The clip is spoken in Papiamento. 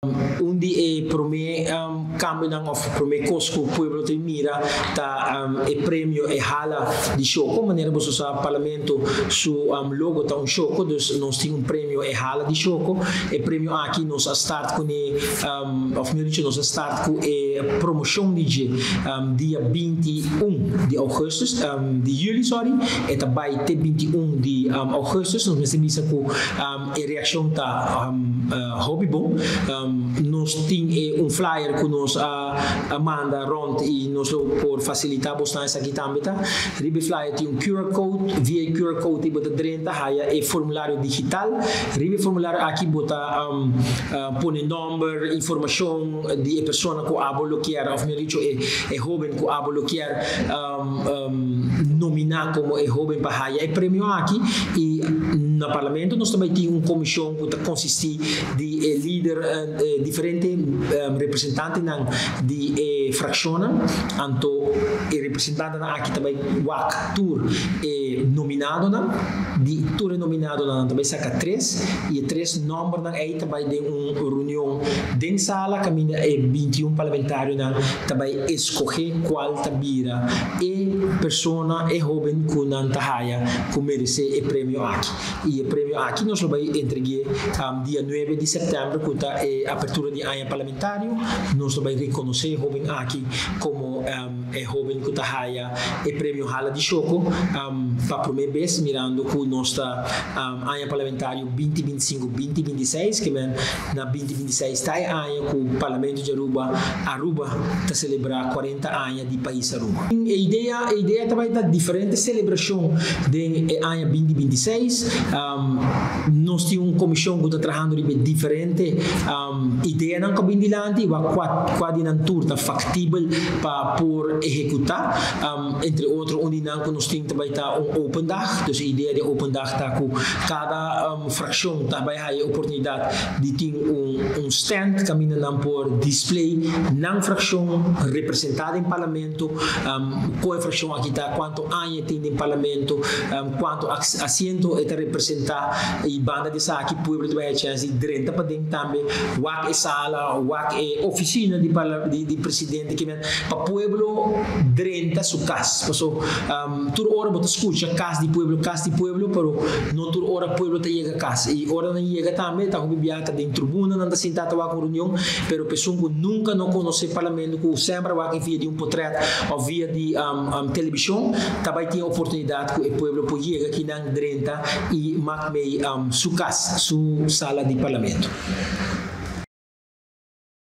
Un di e promé kambionan òf promé kos ku pueblo ta mira ta e premio e hala di shoko. Manera boso sa, Parlamento su logo ta un shoko, dus nos tin un premio e hala di shoko. E premio aki nos a start kuné, òf mihor dicho, nos a start ku e promoshon di dje dia 21 di ougùstùs, di yüli, sòri, e ta bai te 21 di ougùstùs. Nos mester bisa ku e reakshon ta hopi bon. Nos tin e un flyer ku nos a manda rònt i nos lo por fasilitá bosnan esaki tambe ta. Riba e flyer tin un QR code, via e QR code ei bo ta drenta haya e formulario digital. Riba e formulario aki bo ta pone nòmber, informashon di e persona ku abo lo kier òf mihor dicho e hóben ku abo lo kier nominá komo e hóben pa haya e premio aki. I na parlamento nos ta bai tin un komishon ku ta konsistí di e lider, diferente representantenan di e frakshonnan. Anto e representantenan aki ta bai wak tur e nominadonan. Di tur e nominadonan nan ta bai saka tres i e tres nòmbernan ei ta bai den un reunion den sala kaminda e 21 parlamentarionan ta bai eskohé kual ta bira e persona, e hóben ku nan ta haya ku meresé e premio aki. I e premio aki nos lo bai entreg'é dia 9 di sèptèmber ku ta e apertura di aña parlamentario. Nos lo bai rekonosé e hóben aki komo e hóben ku ta haya e premio Hala di Shoko pa promé bes mirando ku nos ta aña parlamentario 2025, 2026 ke men na 2026 ta e aña ku Parlamento di Aruba, Aruba ta selebrá 40 aña di pais Aruba. E idea e idea ta bai ta diferente selebrashon den e aña 2026. Nos tin un komishon ku ta trahando riba e diferente ideanan ku a bin dilanti, wak kua kua di nan tur ta faktibel pa por ehekutá. Entre otro un di nan ku nos tin ta bai ta un open dag. Dus e idea di open dag ta ku kada frakshon ta bai haya e oportunidat di tin un un stand kaminda nan por display nan frakshon representá den parlamento, kon e frakshon aki ta, kuantu aña e tin den parlamento, kuantu asiento e ta representá i banda di esaki pueblo ta bai haya chèns di drenta paden tambe wak e sala, wak e ofisina di di presidente kimen pa pueblo drenta su kas. Paso tur ora bo ta skucha kas di pueblo, kas di pueblo pero no tur ora pueblo ta yega kas i ora nan yega tambe ta hopi biaha ta den tribuna nan ta sinta ta wak un reunion pero pesun ku nunka no konosé parlamento ku semper a wak via di un potret òf via di telebishon ta bai tin oportunidat ku e pueblo por yega kinan drenta i mak mei su kas, su sala di parlamento.